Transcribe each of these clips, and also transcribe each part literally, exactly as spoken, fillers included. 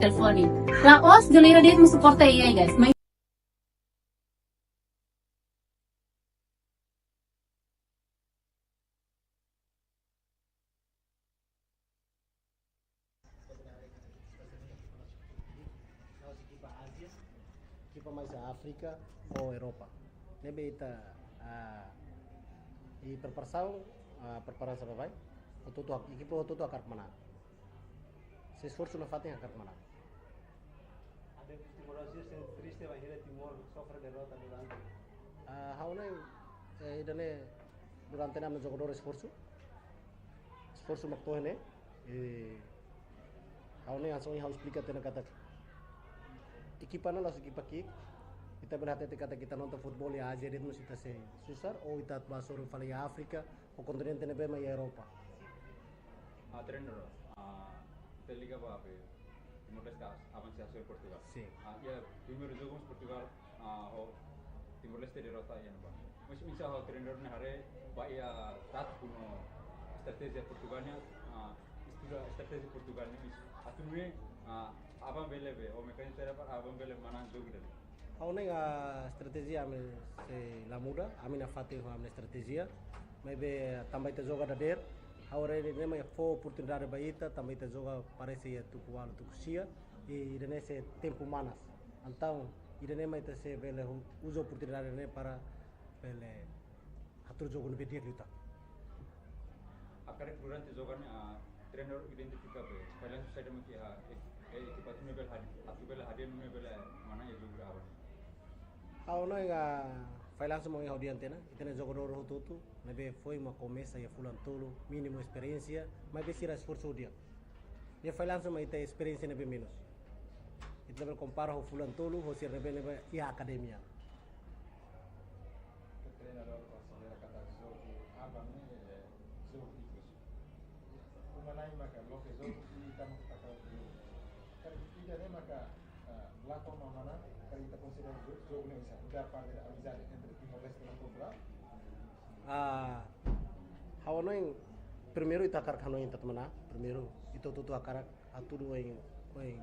Telefone. La'ós, galera de'it mak suporta iha, guys. Mas ekipa mai Ázia, ekipa mai Áfrika ou Europa. Ne'ebé ita, ah, iha preparasaun, ah, preparasaun ba vai. Hotu-hotu, ekipa hotu-hotu hakarak manán. Sei esforsu nafatin hakarak manán. Adeptus timorenses sente triste bainhira Timor sofre derrota durante. Ah, ha'u hanoin, eh, ida-ne'e durante ne'e ami jogadór esforsu. Esforsu mak to'o iha-ne'e. Eh, ha'u hanoin hanesan ha'u esplika tiha ona katak ekipa ne'e la'ós ekipa ki'ik. Ita bele hatete katak ita nonton futeból iha Ázia de'it mós ita sei susar, ou ita bá soru fali iha Áfrika, ou kontinente ne'ebé mak iha Europa. Ah, trainer, ah, ita liga ba be Timor-Leste avansa iha Portugal. Sin. Ah, iha primeiru jogu mós Portugal, ah, ho Timor-Leste derrota iha ne'ebá. Mas oinsá ho trainer ne'e haree ba iha tátiku no estratéjia Portugal nian, ah, estuda estratéjia Portugal nian, mas atu nune'e, ah, aban bele be, ou mekanizmu sira para aban bele manán jogu ida-ne'e. Ha'u hanoin, ah, estratéjia ami sei la muda, ami nafatin ho ami-nia estratéjia. Maibé tanba ita joga dadeer, ha'u haree ne'e mak fó oportunidade ba ita, tanba ita joga parese iha tuku ualu, tuku sia, i ida-ne'e sei tempu manas. Entaun, ida-ne'e mak ita sei bele hu-, uza oportunidade ne'e para bele hatudu jogu ne'ebé di'ak liután. Hakarak durante jogu ne'e, ah, trainer identifika be fallansu saida mak iha, eh, eh, ekipa atu nune'e bele hadi-, atu bele hadi'a nune'e bele manán iha jogu aban. Ha'u hanoin, ah, fallansu mak iha ha'u-nia timu, ita-nia jogadór hotu-hotu ne'ebé foin mak komesa iha fulan tolu, mínimu esperiénsia, maibé sira esforsu di'ak. Iha fallansu mak ita esperiénsia ne'ebé menus. Ita labele kompara ho fulan tolu, ho sira ne'ebé ne'ebé iha akademia. Ke treinadór konsidera katak jogu aban ne'e, eh, jogu difisil. Uma nai maka loke jogu i tama ke takal jogu. Karik ida-ne'e maka, eh, lakon no mana, karik ita konsidera jo-, jogu ne'e oinsá, da parte da amizade entre Timor-Leste no Portugal. Ah, ha'u hanoin, primeiru ita hakarak hanoin ita manán, primeiru ita hotu-hotu hakarak hatudu oin, oin,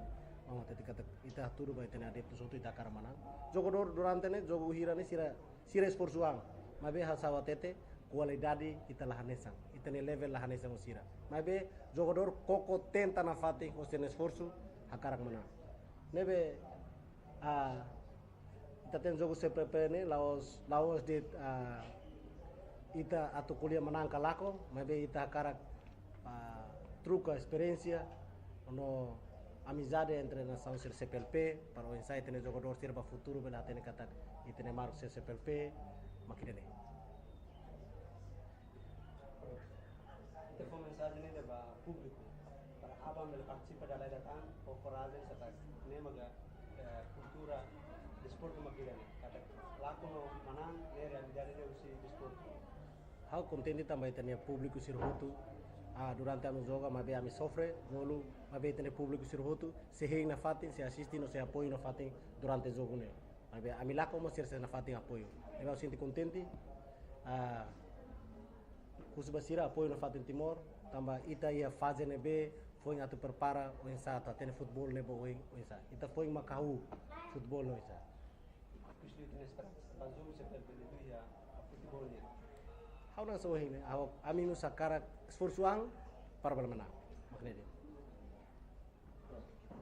maun hatete katak ita hatudu ba ita-nia adeptus hotu ita hakarak manán. Jogadór durante ne'e, jogu hira ne'e sira, sira esforsu an. Maibé hanesan ha'u hatete, kualidade ita la hanesan. Ita-nia level la hanesan ho sira. Maibé jogadór koko tenta nafatin ho sira-nia esforsu hakarak manán. Ne'ebé, ah, ita-nia jogu C P P ne'e la'ós, la'ós de'it, ah, ita atu ko'alia manán ka lakon, maibé ita hakarak, ah, troka esperiénsia no amizade entre nasaun sira C P L P, para oinsá ita-nia jogadór sira ba futuru bele hatene katak ita-nia marka sira C P L P mak ida-ne'e. Ita fó mensajen ida ba públiku para aban bele partisipa dala ida tan ho korajen, katak ne'e maka, eh, kultura desportu mak ida-ne'e, katak lakon no manán ne'e realidade ida husi desportu. Ha'u kontente tanba ita-nia públiku sira hotu, ah, durante ami joga, maibé ami sofre, golu, maibé ita-nia públiku sira hotu sei hein nafatin, sei asiste no sei apoiu nafatin durante jogu ne'e. Maibé ami lakon mós sira sei nafatin apoiu. Ne'ebé ha'u sente kontente, ah, husu ba sira apoiu nafatin Timor, tanba ita iha faze ne'ebé foin atu prepara oinsá atu hatene futeból ne'e ba oin oinsá. Ita foin mak hahú futeból ne'e oinsá. Husi ita-nia esperansa ba jogu C P L P ne'e iha futeból nian. Ha'u hanoin hanesan ohin ne'e, ha'u, ami mós hakarak esforsu an para bele manán. Mak ne'e de'it.